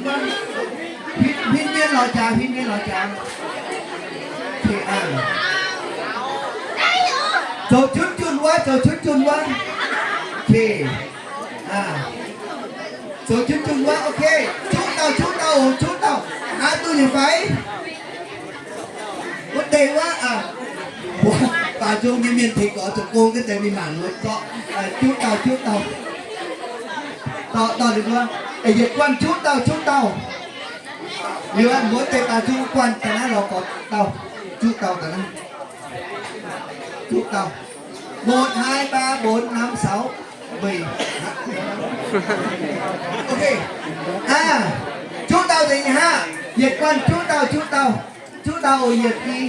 Huin, huin mienh lorz jaax, huin mienh lorz jaax. Okay, aa. Zoux junv junh wuov, zoux junv junh wuov. Okay. Aa. Zoux junv junh wuov, okay. Juqv dauh, juqv dauh, juqv dauh. Aa, duqv nyei fai? Wuov deix wuov, aa. Baaux nzung nyei mienh tengx gorx zoux gong, wuov deix mingh mangc wuov zorqv. Aa, juqv dauh, juqv dauh. Dorh, dorh ninh mbuo. Aa, yietc guanh juqv dauh, juqv dauh. Liuz aqv, mbuo deix baaux nzung guanh daaih naaiv lorz gorx dauh, juqv dauh daaih naaiv. Juqv dauh. Một, hai, ba, bốn, năm, sáu, bảy. Okay. Aa, juqv dauh deix nyei haav. Yietc guanh juqv dauh, juqv dauh. Juqv dauh oc, yietc i.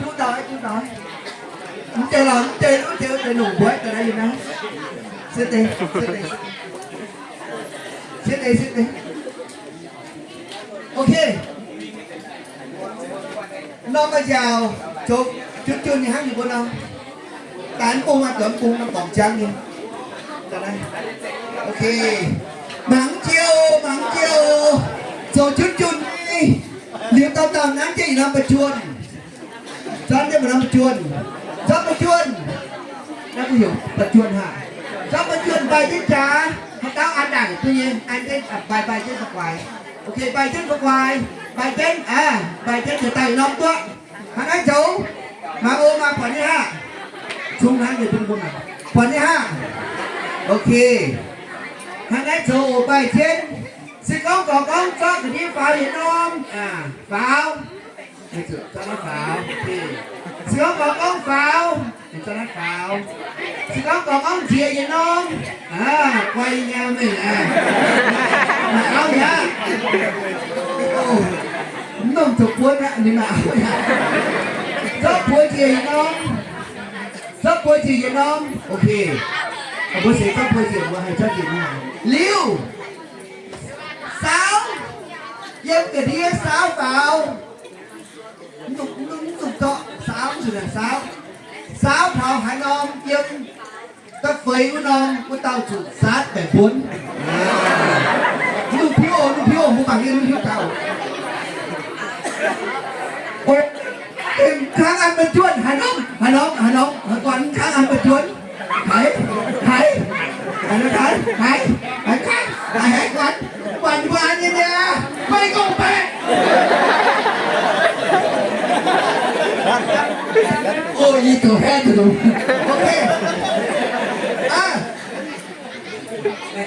Juqv dauh, juqv dauh. Mv deix lorqc, mv deix, mv deix, mv deix nongc mbuo daaih naaiv yiem naaiv. Sitz deix, sitz deix. Sitz deix, sitz deix. Okay. Norm maaih nziaauc zoux junv junh nyei hnangv ninh mbuo nor. Daaih mv bung maah, daaih mv bung, norm dorngx jangv nyei. Okay. Mangc jiex, mangc jiex. Zoux junv junh nyei. Liuz dauh dauh nanv jienv yietc norm ba'juonh. Zorqv jienv yietc norm ba'juonh. Zorqv ba'juonh. Naaiv mbuo heuc ba'juonh haic. Zorqv ba'juonh mbaih jienv jaax. Haaix dauh an ndaangc duqv nyei, an jienv, mbaih, mbaih jienv fa'guaaix. Okay, mbaih jienv fa'guaaix. Mbaih jienv, aa, mbaih jienv jiex daaih yietc norm duqv. Hnangv naaiv zoux. Mangc oc, mangc buatc nyei haic. Cunx hnangv nyei bun mbuo mangc. Buatc nyei haic. Okay. Hnangv naaiv zoux oc, mbaih jienv. Se gorngv gorx gorngv zorqv ga'ndiev faaux yietc norm, aa, faaux. Zorqv naaiv faaux. Se gorngv gorx gorngv faaux, zorqv naaiv faaux. Se gorngv gorx gorngv nziex yietc norm, aa, guai nyei meih aac. Maaih auv mi'aqv. Mv nongh zoux buonv aqv, ninh maaih auv mi'aqv. Zorqv buoz njiec yietc norm. Zorqv buoz njiec yietc norm. Okay. Mbuo seix zorqv buoz njiec, mbuo haih zorqv njiec mv haic. Liuz, saauv. Yiem ga'ndiev saauv faaux. Mv dungx, mv dungx, mv dungx zorqv saauv, mv zuqc naaic saauv. Saauv taux haaix norm yiem da'feix wuov norm, wuov dauh zuqc saatv baeqc mbuonv. Mv dungx piuv oc, mv dungx piuv oc, mbuo mangc nyei mv hiuv dauh. Mv kangv an ba'juonh, haaix norm, haaix norm, haaix norm, haaix guanh mv kangv an ba'juonh. Haiz, haiz, haiz, haiz, haiz, haiz, haiz guanh, guanh mbuo an nyei niaa, maiv gong baeqc. Oh, yie zoux haaix zoux. Okay. Aa.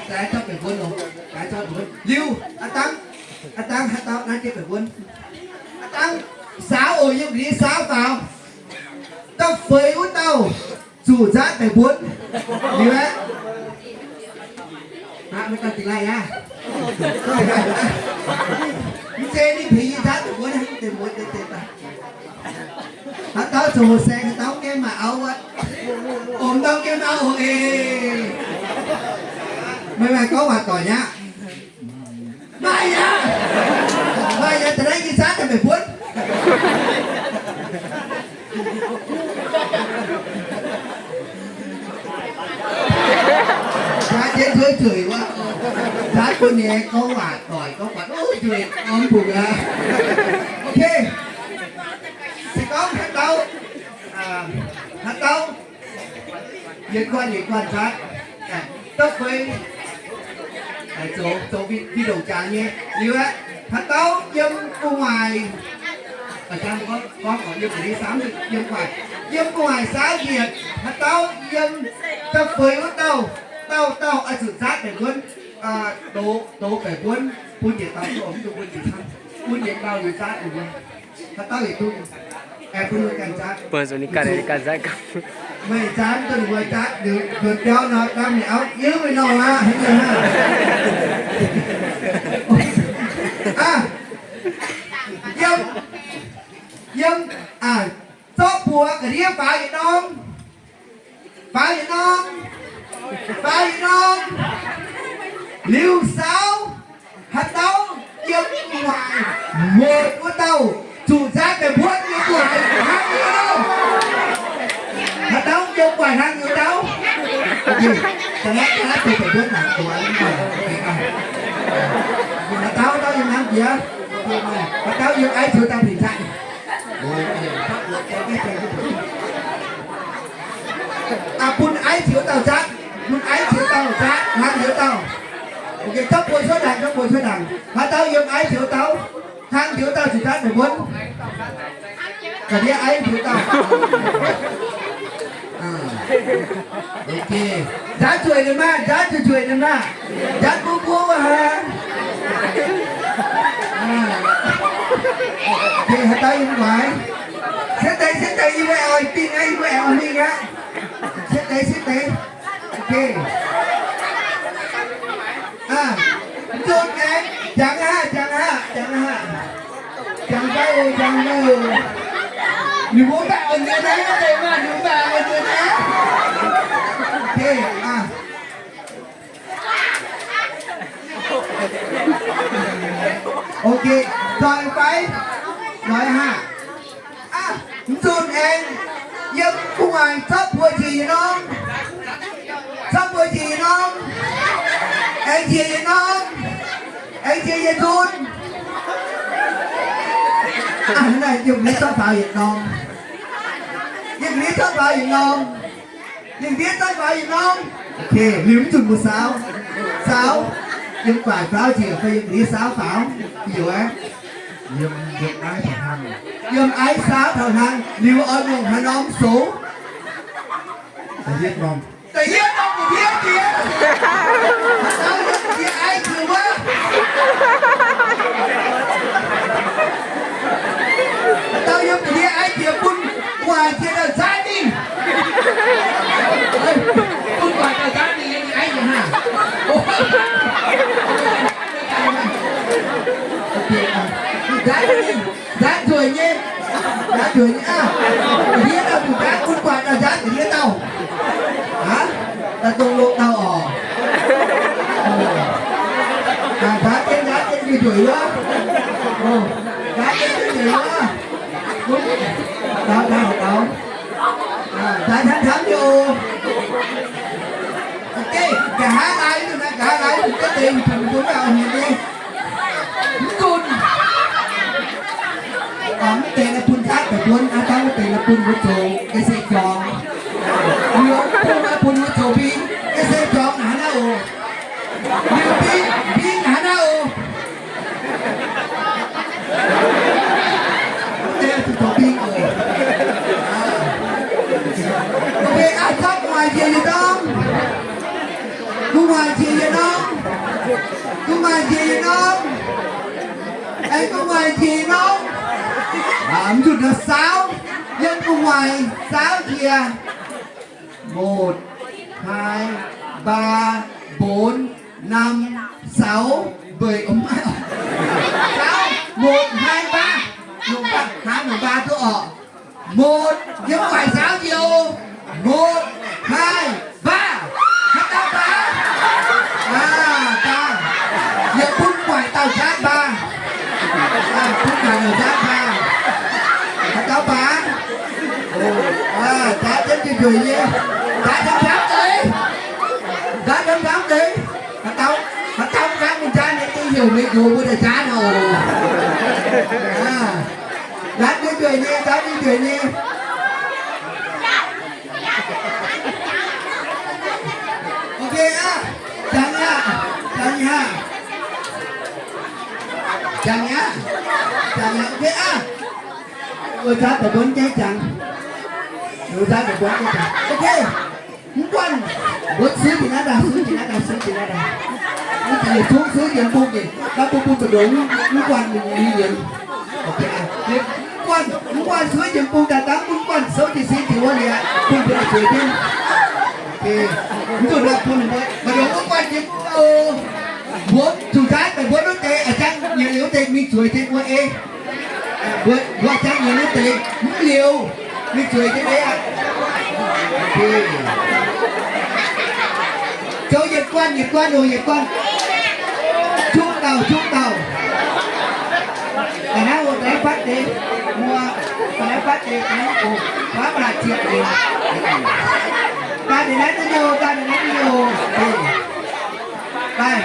Daaih zorqv baeqc mbuonv oc. Daaih zorqv baeqc mbuonv. Liuz, aa dangh, aa dangh haaix dauh naaiv jienv baeqc mbuonv. Aa dangh saauv oc, yiem ga'ndiev saauv faaux. Da'feix wuov dauh zuqc nzaatv baeqc mbuonv. Liuz aeqv, aa, maiv daaih dingx laaih aqv. Mv zeiz ninh pingx nyei nzaatv baeqc mbuonv, deix mbuonv deix deix daaih. Haaix dauh zoux hoc saeng, haaix dauh gaengh maaih auv wuov. Ong dauh gaengh maaih auv oc eix. Meih maaih gorngv waac doic nyei aqv. Maaih aqv. Maaih aqv, da'naaiv yie nzaatv daaih baeqc mbuonv. Nzaatv jienv nzueic nzueic wuov. Nzaatv bun nyei gorngv waac doic, gorngv waac nzueic, orn mbuoqc aqv. Okay. Se gorngv haaix dauh, haaix dauh yietc guanh yietc guanh nzaatv, da'feix zoux, zoux video jangx nyei. Liuz aeqv, haaix dauh yiem gu'nguaaic, gorngv, gorngv yiem gu'nguaaic, yiem gu'nguaaic saauv yietc, haaix dauh yiem da'feix wuov dauh, dauh dauh oix zuqc nzaatv baeqc mbuonv, douz, douz baeqc mbuonv bun yietc dauh, mv dungx bun yietc dauh, bun yietc dauh nzaatv mbuo. Haaix dauh yietc duqv, aengx bun ninh ganh nzaatv. Bun ninh ganh, ninh ganh nzaatv gauh. Meih nzaatv, dongh ninh mbuo nzaatv, liuz biauv nor, dangh ninh auv yiem meih nor aqv, hnangv naaiv. Aa, yiem, yiem, aa, zorqv buoz ga'ndiev faaux yietc norm. Faaux yietc norm. Faaux yietc norm. Liuz saauv, haaix dauh yiem gu'nguaaic muotc wuov dauh zuqc nzaatv baeqc mbuonv. Yiem gu'nguaaic hnangv nyei wuov dauh. Haaix dauh yiem gu'nguaaic hnangv nyei wuov dauh. Ga'naaiv, ga'naaiv deix daaih mbuonv naaic doqc. Haaix dauh, dauh yiem hnangv jiex. Haaix dauh yiem aiv ziouc dauh pingx zaatv. Aa, bun aiv ziouc dauh zaatv, bun aiv ziouc dauh zaatv, hnangv ziouc dauh. Ok, zorqv buo cuotv ndaangc, zorqv buo cuotv ndaangc. Haaix dauh yiem aiv ziouc dauh, hnangv ziouc dauh zuqc zaatv daaih mbuonv. Ga'ndiev aiv ziouc dauh. Ok. Nzaanv zueic ninh maah, nzaanv zueic zueic ninh maah. Nzaanv buov buov wuov haic. Ok, haaix dauh yiem guaix? Sieqv deix, sieqv deix, yie mbuo aengx oix dingh aqv, yie mbuo aengx oix mingh aqv. Sieqv deix, sieqv deix. Ok. Aa, nzunc aengx, jangx haac, jangx haac, jangx haac. Jangx fai oc, jangx fai oc. Ninh mbuo mv baac oix nzuonx aqv, deix maah, ninh mbuo mv baac oix nzuonx aqv. Ok, aa. Ok, zoih fai? Zoih haac. Aa, mv nzunc aengx yiem gu'nguaaic zorqv buoz njiec yietc norm. Zorqv buoz njiec yietc norm. Aengx njiec yietc norm. Aengx njiec yietc nzunc. Aa, naaiv yiem ga'ndiev zorqv faaux yietc norm. Yiem ga'ndiev zorqv faaux yietc norm. Yiem ga'ndiev zorqv faaux yietc norm. Ok, liuz mv nzunc mbuo saauv. Saauv. Yiem gu'nguaaic saauv njiec fai yiem ga'ndiev saauv faaux? Liuz aqv. Yiem, yiem aiv taux hnangv. Yiem aiv saauv taux hnangv. Liuz oix longc haaix norm soux? Da'yietv norm. Da'yietv norm ga'ndiev jiex. Haaix dauh yiem ga'ndiev aiv jiex wuov? Haaix dauh yiem ga'ndiev aiv jiex bun gu'nguaaic jiex dauh nzaatv mingh. Bun gu'nguaaic dauh nzaatv mingh nyei, ninh aiv jiex haac. Nzaatv mingh. Nzaatv nzueic nyei. Nzaatv nzueic nyei aqv. Ga'ndiev dauh zuqc nzaatv, bun gu'nguaaic dauh nzaatv ga'ndiev dauh. Aav, daaih dongh loz-dauh oc. Nzaatv jienv, nzaatv jienv nzueic wuov. Nzaatv jienv nzueic wuov. Daux, daux, daux. Nzaatv hnamv hnamv nyei oc. Nqa'haav laai, nqa'haav laai, deix mv dungx gauh hnyangx nyei. Mv nzunc. Mv deix naaiv bun nzaatv daaih mbuonv, aav dangh mv deix naaiv bun mbuo zoux ga'sie jorngx. Liuz bun naaiv bun mbuo zoux mbing, ga'sie jorngx hnangv naaiv oc. Liuz mbing, mbing hnangv naaiv oc. Mv deix zuqc zoux mbing oc. Mv deix aav zorqv gu'nguaaic njiec yietc norm. Gu'nguaaic njiec yietc norm. Gu'nguaaic njiec yietc norm. Aengx gu'nguaaic njiec yietc norm. Mv nzunc naaiv saauv, yiem gu'nguaaic saauv njiec. Một, hai, ba, bốn, năm, sáu, bảy, ov, mv maaih. Saauv, một, hai, ba. Nongc ba, hnangv nongc ba duqv orqc. Một, yiem gu'nguaaic saauv njiec oc. Một, hai, ba. Haaix dauh baac? Aa, baac. Yie bun gu'nguaaic dauh nzaatv baac. Aa, bun gu'nguaaic dauh nzaatv baac. Haaix dauh baac? Aa, nzaatv jienv nzueic nyei. Nzaatv hnamv hnamv deix. Nzaatv hnamv hnamv deix. Haaix dauh, haaix dauh nqaatv mingh nzaatv nyei, dingh heuc meih njoux mbuo daaih nzaatv oc. Aa, nzaatv jienv nzueic nyei, nzaatv jienv nzueic nyei. Ok aqv. Jangx aqv. Jangx aqv. Jangx aqv. Jangx aqv. Ok aqv. Mbuo nzaatv daaih mbuonv jangx, jangx. Mbuo nzaatv daaih mbuonv jangx. Ok. Mv guanh, mbuo suiv jiex naaiv daaih, suiv jiex naaiv daaih, suiv jiex naaiv daaih. Mv baac yietc zungv suiv jiex bung nyei, naaiv bun bun mbu'ndongx mv guanh mingh liuz yienx. Ok aqv. Mv guanh, mv guanh suiv jiex bung daaih dangv, mv guanh souv jiex sin jiex wuov liuz, bun mbuo zueiz jienv. Ok. Mv baac naaiv bun mbuo, mbu'ndongx mv guanh jiex bung oc. Mbuo zuqc nzaatv daaih mbuonv wuov deix, a'jang nyiemc liuz wuov deix mingh zueiz jienv wuov ei. Mbuo, mbuo jangx nyiemc wuov deix mv liuz, mingh zueiz jienv ei aqv. Ok. Zoux yietc guanh, yietc guanh oc, yietc guanh. Zungv dauh, zungv dauh. Ga'naaiv oc, ga'naaiv fatv deix. Mbuo, ga'naaiv fatv deix, ga'naaiv oc, fatv mv haih zieqv deix. Daaih deix naaiv duqv nyei oc, daaih deix naaiv duqv nyei oc. Daaih.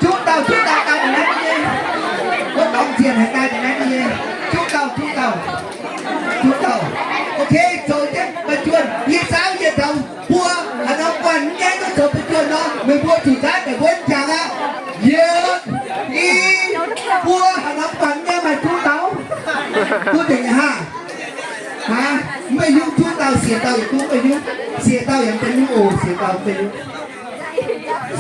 Juqv dauh, juqv dauh daaih deix naaiv duqv nyei. Wuov dorngx zienh haih daaih deix naaiv duqv nyei. Juqv dauh, juqv dauh. Juqv dauh. Ok, zoux jienv ba'juonh, yie saauv yietc dauh buo, haaix norm guanh mv gaengh duqv zoux ba'juonh nor, meih mbuo zuqc nzaatv daaih mbuo jangx aqv. Yietc, i, buo, haaix norm guanh mv gaengh maaih juqv dauh. Duqv deix nyei haah? Aa, mv baac nyungc juqv dauh, siec dauh yaac duqv, mv baac nyungc siec dauh yaac mv baac nyungc oc, siec dauh mv baac nyungc.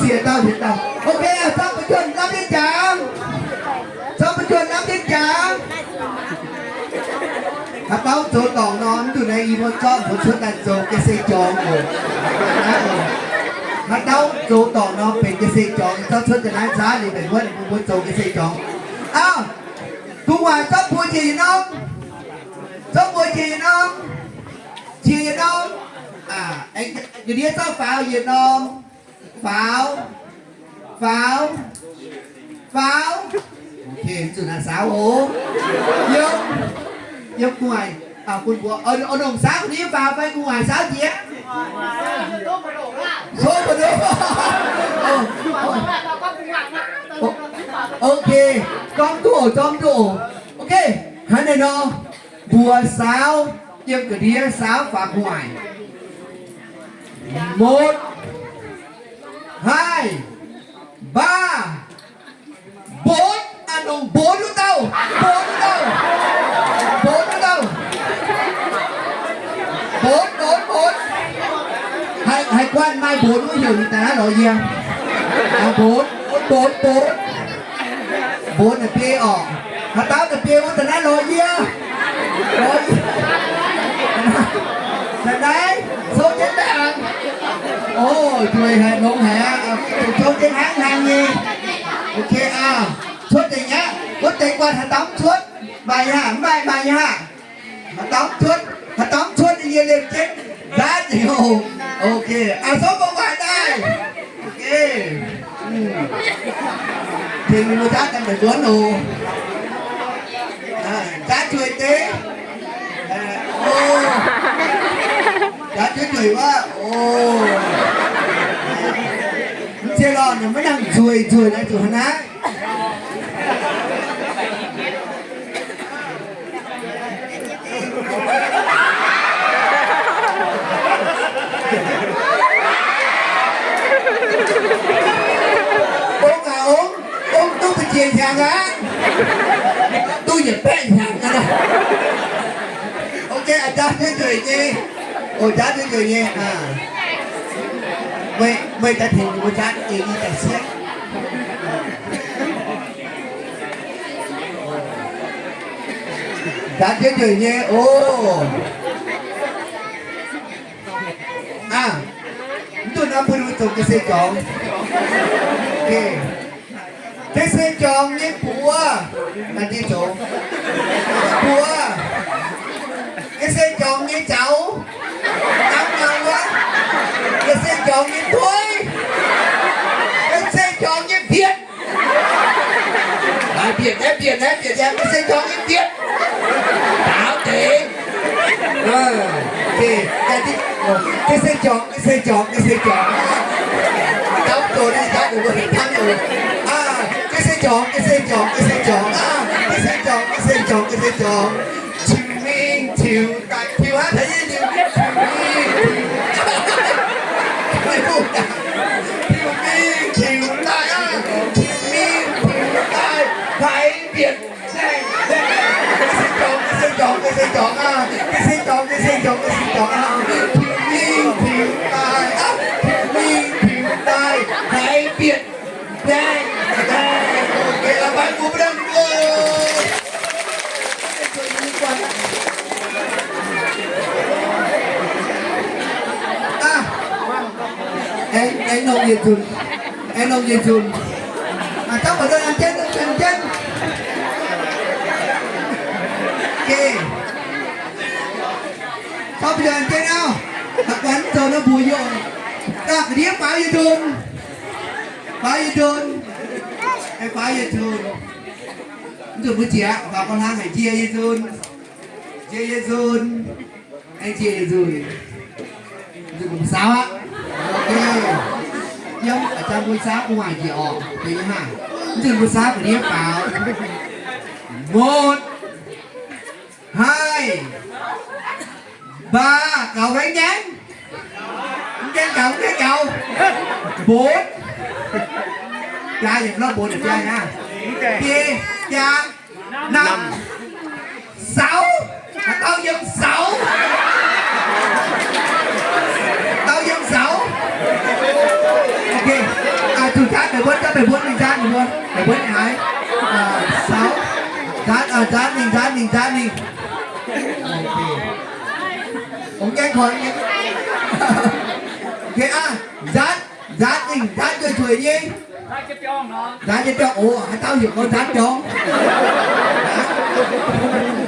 Siec dauh, siec dauh. Ok, zorqv ba'juonh lamh jienv jangx. Zorqv ba'juonh lamh jienv jangx. Haaix dauh zoux dorngc nor, mv duqv naaiv i mbuo zorqv mbuo cuotv daaih zoux ga'sie jorngx oc. Haaix dauh zoux dorngc nor benx ga'sie jorngx, zorqv cuotv daaih naaiv nzaatv liuz, benx wuov ninh mbuo zoux ga'sie jorngx. Auv, gu'nguaaic zorqv buoz jiex yietc norm. Zorqv buoz jiex yietc norm. Jiex yietc norm. Ga'ndiev zorqv faaux yietc norm. Faaux, faaux, faaux. Ok, zuqc naaiv saauv oc. Yiem, yiem gu'nguaaic, bun mbuo, oix nongc saauv ga'ndiev faaux fai gu'nguaaic saauv jiex? Sou mbuo ndoqv. Ok, gorngv duqv oc, gorngv duqv oc. Ok, hnangv naaiv nor, mbuo saauv yiem ga'ndiev saauv faaux gu'nguaaic. Motv, haih, mbaav, mbonx, aa, nongc mbonx wuov dauh, mbonx wuov dauh, mbonx wuov dauh, mbonx, mbonx, mbonx. Haih, haih guanh maaih mbonx wuov heuc ninh daaih naaiv lorz yie. Aa, mbonx, mbonx, mbonx. Mbonx naaic biei orqc. Haaix dauh naaic biei wuov daaih naaiv lorz yie. Lorz yie. Naaiv, naaiv, sou jienv daaih aqv. O, nzueic haic, longx haic aqv. Sou jienv hnangv hnaangx nyei. Ok aqv. Cuotv deix aqv. Wuov deix guanh haaix dauh mv cuotv? Maaih nyei haah? Mv maaih, maaih nyei haah? Haaix dauh mv cuotv, haaix dauh mv cuotv, yie liemh jienv nzaatv nyei oc. Ok, aa, sou mbuo guanh daaih. Ok. Tengx ninh mbuo nzaatv daaih maiv nzuonx oc. Nzaatv nzueic deix. O, nzaatv nzueic wuov. O, mv zeiz lorqc, ninh maiv nangc nzueic, nzueic naaiv zuqc hnangv naaiv. Ong aac ong, ong duqv mbu'ziex hnyangx aqv. Duqv yietc baeqv hnyangx aqv. Ok, aa, jaav duqv nzueic nyei. O, jaav duqv nzueic nyei aa. Meih, meih daaih tengx ninh mbuo jaav, ei, i daaih sieqv. Jaav duqv nzueic nyei oc. Aa, mv duqv nor bun ninh mbuo zoux ga'sie jorngx. Ga'sie jorngx nyei buoz, naaiv diuh zoux buoz. Ga'sie jorngx nyei zaux, hnangv nor wuov. Ga'sie jorngx nyei dueiv, ga'sie jorngx nyei mbietc. Naaiv mbietc, naaiv mbietc, naaiv mbietc, yaac ga'sie jorngx nyei mbietc. Daaux deix. Ga'sie jorngx, ga'sie jorngx, ga'sie jorngx. Dauh zoux ninh jaav ninh mbuo hnangv oc. Ga'sie jorngx, ga'sie jorngx, ga'sie jorngx. Ga'sie jorngx, ga'sie jorngx, ga'sie jorngx. Tiux mingh tiux daaih, tiux hnangv taux yie tiux, tiux mingh tiux, tiux mingh tiux daaih, tiux mingh tiux daaih, haiz mbietc. Ga'sie jorngx, ga'sie jorngx, ga'sie jorngx, tiux mingh tiux daaih, tiux mingh tiux daaih, haiz mbietc. Aengx nongc yietc nzunc, aengx nongc yietc nzunc. Caux mbuo an jienv, an jienv. Caux mbuo an jienv auv, da'guaix zoux nor mbuox yie oc. Ga'ndiev faaux yietc nzunc, faaux yietc nzunc, faaux yietc nzunc. Mv zuqc mbuo njiec, faaux gauh hlang haic, njiec yietc nzunc, njiec yietc nzunc, njiec yietc nzunc. Mbuo saauv aqv. Ok. Yiem a'jang mbuo saauv gu'nguaaic njiec orqc, deix nyei maah. Mv nzunc mbuo saauv ga'ndiev faaux. Motv. Haih. Mbaa, gaux fai mv gaengh? Mv gaengh gaux, mv gaengh gaux. Mbotv. Jaa yietc lorh mbotv jaa aqv. Biei, jaa, namh, sauz. Haaix dauh yiem sauz? Dauh yiem sauz. Ok. Zuqc nzaanv meih mbuo, nzaanv meih mbuo, ninh nzaanv meih mbuo, meih mbuo ninh haaix? Sauz. Nzaanv, nzaanv ninh, nzaanv ninh, nzaanv ninh. Ok, ong gaengh koix nyei. Ok aqv, nzaanv, nzaanv ninh, nzaanv nzueic nzueic nyei. Nzaanv nyei biauv oc, haaix dauh heuc gorngv nzaanv biauv?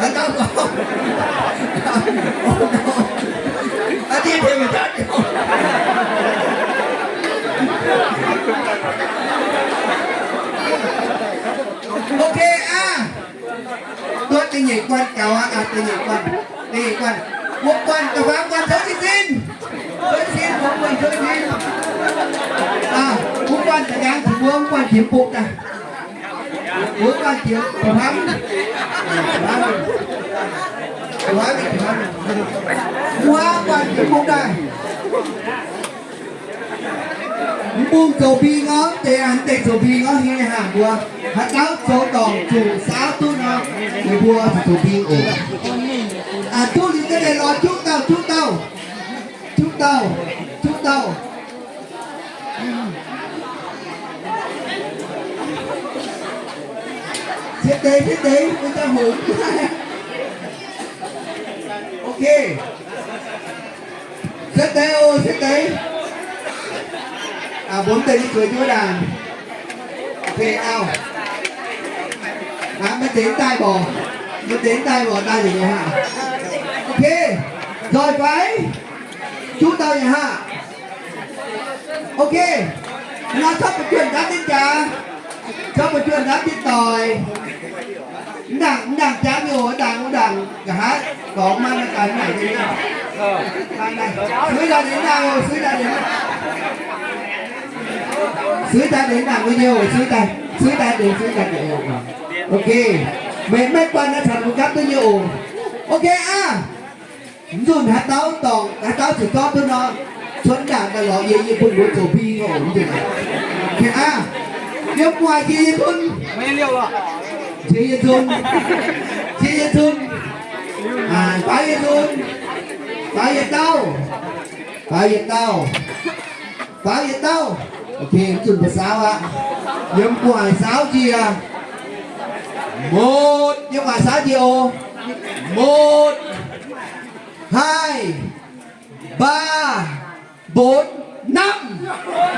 Haaix dauh gorngv? Aa, dieh tengx nzaanv biauv. Ok aqv. Duqv da'nyeic guanh gaux aqv, da'nyeic guanh, da'nyeic guanh. Wuov guanh, da'faam guanh, cou jienv sin. Cou jienv sin, wuov guanh cou jienv sin. Wuov guanh da'nqaang zuqc wuov, wuov guanh jiex bung daaih. Wuov guanh jiex, da'faam, da'faam, da'faam, wuov guanh jiex bung daaih. Mv bung zoux mbing orv, deix a'hneiv deix zoux mbing orv, hingh haangh mbuo. Haaix dauh zoux dorngc zuqc saauv duqv nor, ninh mbuo zuqc zoux mbing oc. Aa, duqv liuz deix lorz juqv dauh, juqv dauh, juqv dauh, juqv dauh. Sieqv deix, sieqv deix, mbuo daaih hoqc. Ok. Sieqv deix oc, sieqv deix. Mbuo mv deix ninh zueiz jienv wuov ndaangc. Ok, auv. Maiv deix daaih mborqc. Maiv deix daaih mborqc daaih nzengc nyei haah. Ok. Nzoih fai? Juqv dauh nyei haah. Ok. Nor corc buatc juonh ndapv jienv jaax. Corc buatc juonh ndapv jienv doic. Mv ndaangc, mv ndaangc jaax nyei oc, mv ndaangc, mv ndaangc nqa'haav dorngx maiv maaih daaih mv ndaangc nyei. Suiv daaih deix mv ndaangc oc, suiv daaih deix. Suiv daaih deix mv ndaangc nyei oc, suiv daaih, suiv daaih deix, suiv daaih deix oc. Ok. Meih maiv guanh naaiv caux mbuo gapv duqv nyei oc. Ok aqv. Mv nzunc haaix dauh dorngc, haaix dauh zuqc zorqv duqv nor, cuotv ndaangc daaih lorz yie, yie bun mbuo zoux mbing oc. Mv nzunc. Ok aqv. Yiem gu'nguaaic jiex yie nzunc. Jiex yie nzunc. Jiex yie nzunc. Faaux yie nzunc. Faaux yie dauh. Faaux yie dauh. Faaux yie dauh. Ok, mv nzunc mbuo saauv aqv. Yiem gu'nguaaic saauv njiec. Motv, yiem gu'nguaaic saauv njiec oc. Motv, haih, mbaa, mbotv, namh,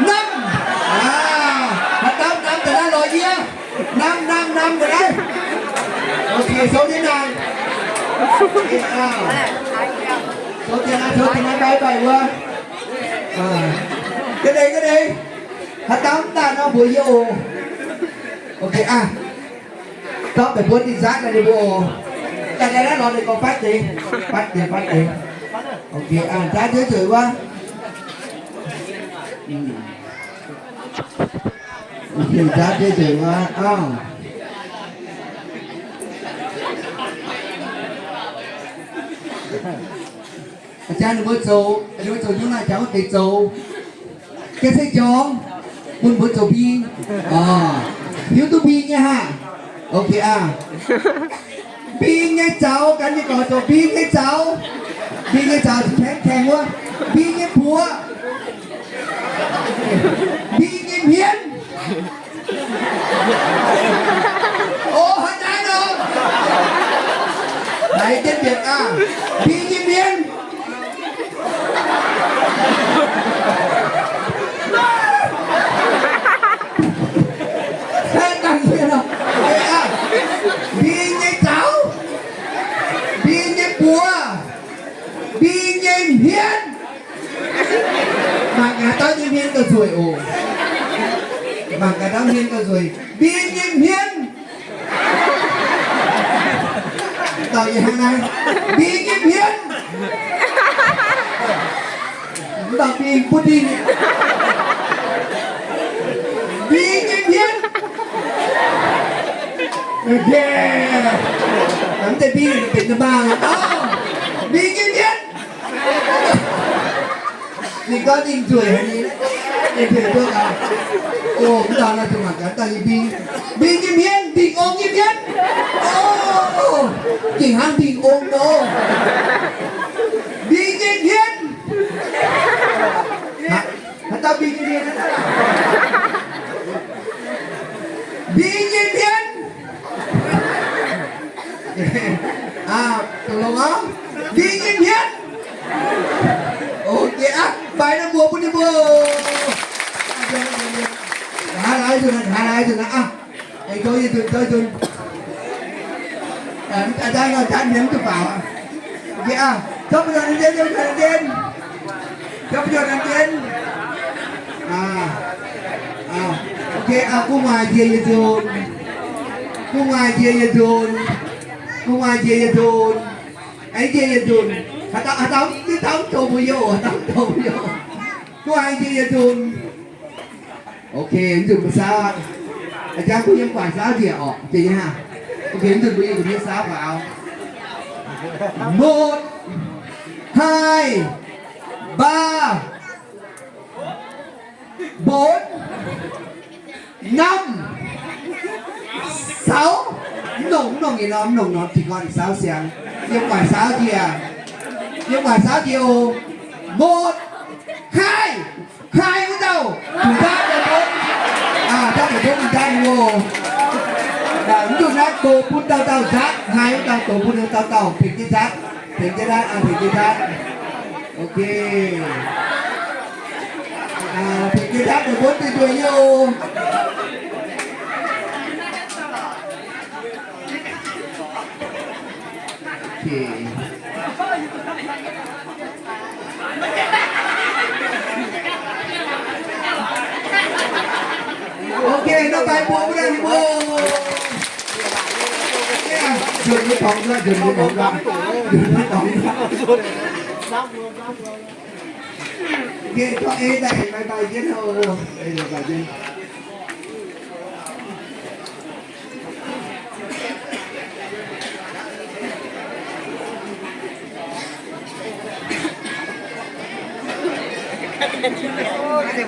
namh. Aa, haaix dauh namh daaih naaiv lorz yie. Namh, namh, namh daaih naaiv. Ok, souv jienv naaiv. Souv jienv naaiv, souv jienv naaiv, bye bye wuov. Ga'ndeic, ga'ndeic. Haaix dauh mv daaih nor mbuox yie oc. Ok aqv. Dorh meih mbuo ninh nzaanv daaih ninh mbuo oc. Daaih daaih naaiv lorz ninh gorngv fatv deix. Fatv deix, fatv deix. Ok aqv, nzaanv nzueic nzueic wuov. Ok, nzaanv nzueic nzueic wuov. Auv. A'jang ninh mbuo zoux, ninh mbuo zoux nyungc naaiv jangx wuov deix zoux. Ga'sie jorngx bun mbuo zoux mbing. Orqc, hiuv duqv mbing nyei haah? Ok aqv. Mbing nyei zaux, gan jienv gorx zoux mbing nyei zaux. Mbing nyei zaux, kaengx kaengx wuov. Mbing nyei buoz. Mbing nyei hmien. O, haaix nyungc nor? Haiz jienv mienh aah, mbing nyei hmien. Mbing nyei zaux, mbing nyei buoz, mbing nyei hmien. Mangc gaax dauh nyei hmien gauh nzueic oc. Mangc gaax dauh hmien gauh nzueic. Mbing nyei hmien. Dauh yie hnangv naaiv. Mbing nyei hmien. Dauh mbing butv dinh. Mbing nyei hmien. Mv deix mbing benx nor maah. Mbing nyei hmien. Ninh gorngv ninh nzueic haic, ninh nzueic duqv gaax. O, mv dauh naaiv zuqc mangc gaax dauh nyei mbing. Mbing nyei hmien, mbing ong nyei hmien. O, gengh hnangv mbing ong nor. Mbing nyei hmien. Haaix dauh mbing nyei hmien? Mbing nyei hmien. Aa, taux longx aqv. Mbing nyei hmien. Ok aqv, faix naaiv mbuo bun ninh mbuo. Haaix laaix nzunc, haaix laaix nzunc aqv. Aengx zoux yietc nzunc, zoux yietc nzunc. Aa, daaih nor jatv hmien mv duqv faaux. Ok aqv, zorqv mbuo nzunc, nzunc, nzunc. Zorqv mbuo nzunc. Aa, aa, ok aqv, gu'nguaaic njiec yietc nzunc. Gu'nguaaic njiec yietc nzunc. Gu'nguaaic njiec yietc nzunc. Aengx njiec yietc nzunc. Haaix dauh, haaix dauh, haaix dauh mv zoux mbuo youh, haaix dauh mv zoux mbuo youh. Gu'nguaaic njiec yietc nzunc. Ok, mv nzunc mbuo saauv aqv. A'jang mbuo yiem gu'nguaaic saauv njiec orqc, njiec nyei hnangv. Ok, mv nzunc mbuo yiem gu'nguaaic saauv faaux. Một, hai, ba, bốn, năm, sáu. Mv nongc, mv nongc nyei norm, mv nongc norm, dingh gorn saauv siang. Yiem gu'nguaaic saauv njiec. Yiem gu'nguaaic saauv njiec oc. Một, hai, hai wuov dauh, zuqc nqaatv deix bun. Aa, nqaatv deix bun nqaatv nyei oc. Mv nzunc naaiv dox bun dauh dauh nqaatv, hai wuov dauh dox bun dauh dauh, tengx jienv nqaatv, tengx jienv nqaatv, aa, tengx jienv nqaatv. Ok. Aa, tengx jienv nqaatv deix bun duqv ndueic nyei oc. Ok, nor baix mbuox wuov deix mbuo. Njuonc nyei dorngx nzuonx, njuonc nyei dorngx nzuonx, njuonc nyei dorngx nzuonx. Ok, dorh ei daaih baix baix jienv oc. Ei baix jienv.